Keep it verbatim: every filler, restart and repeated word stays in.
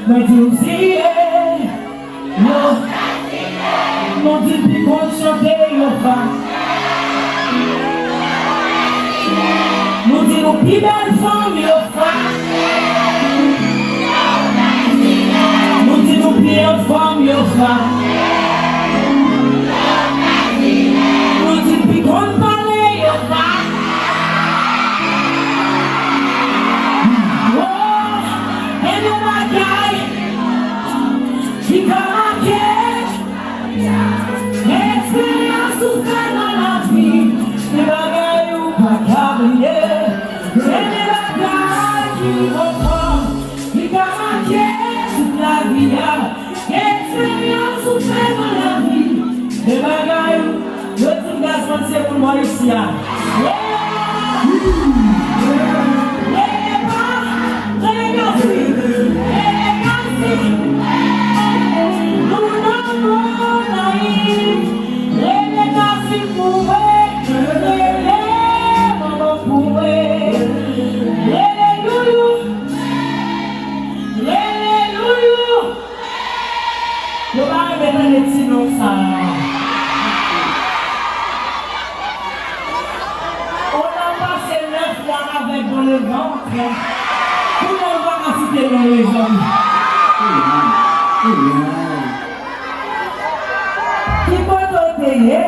Mwen di w zile, yo. Mwen di l pi konn chante, yo fa. Mwen di nou pi bèl fanm, yo fa. Mwen di nou pi anfòm, yo fa. Mwen di l pi konn pale, yo fa. Oh, gen de bagay ki ka make. Eksperyans ou fè nan lavi, se bagay ou pa ka bliye. Se de bagay ki ankò, ki ka make tout lavi a. Eksperyans ou fè nan lavi, se bagay ou Yo di m Gazman se moun bò isi a. Rele pa, rele Gazi, rele Gazi. Nou nan Gonayiv, rele Gazi pou mwen, rele manman pou mwen, rele Loulou, rele Loulou. Yo pa renmen tande ti non sa a. On a pase nèf mwa avèk Don Levan. Kounye a nou pa ka site non yo, mezanmi. Ki kote w te ye?